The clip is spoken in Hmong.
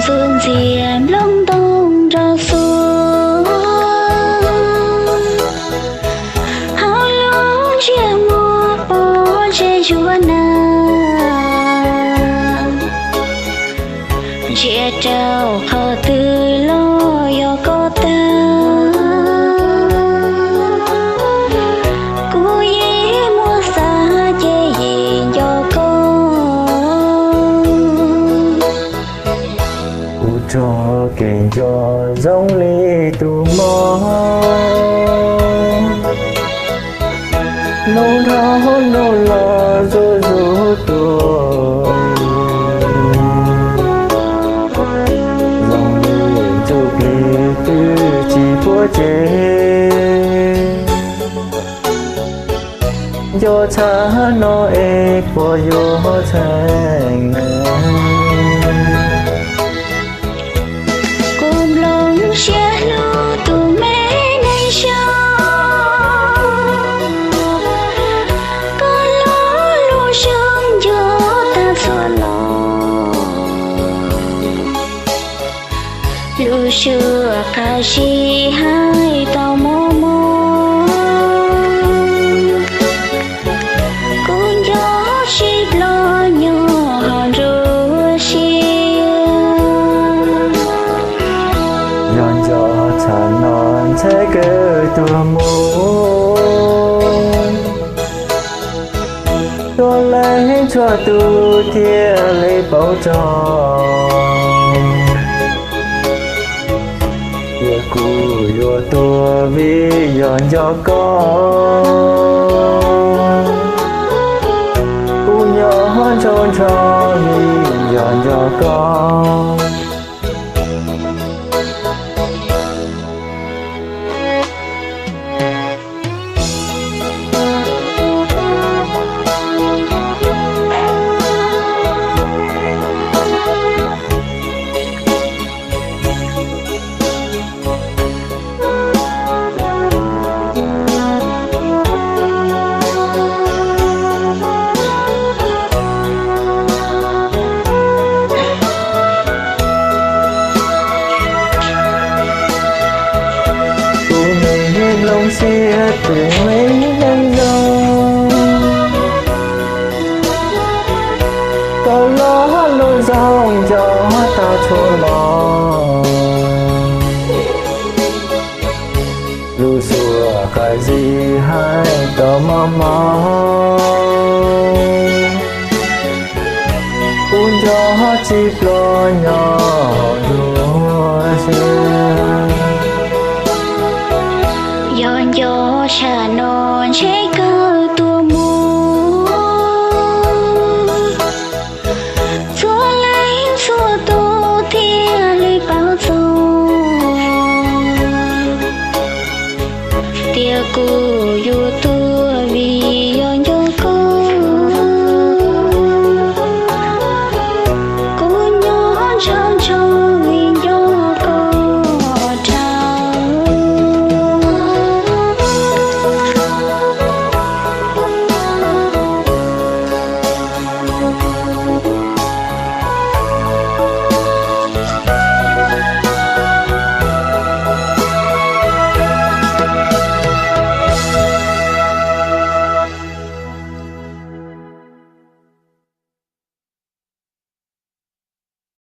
Xuv ntxias nplooj ntoo rau xuv, hauv lub ntsiab muag pob zeb zuag nag. Ntsia rau qhov twg los yog koj tag, kuv yeej muaj xav ces yeej nco koj. Kuv raug kev nco zoo li tus mob, hnub dhau hnub los zuj zus tuaj, zoo li ntsuj plig twb tsis puab tsev. Nco tshaj no es puas yuav txheeb? Kuv nplooj siab hlub tus me neeg zoo, koj los lub zoo nco tag txhua los. Lub suab qab zib hais tau mob mob, kuv nco sib ploj nyob ho nruab siab. Yog nco tshaj no ntshai kawg tuag mus, tuag leej txhua tus thiaj li paub txog. Tias kuv yuav tuag vim yog nco koj, kuv nyob ntshaus ntsho vim yog nco koj. Tus me nplooj siab tus me neeg zoo, koj los lub zoo nco tag txhua los. Lub suab qab zib hais tau mob mob, kuv nco tsis ploj nyob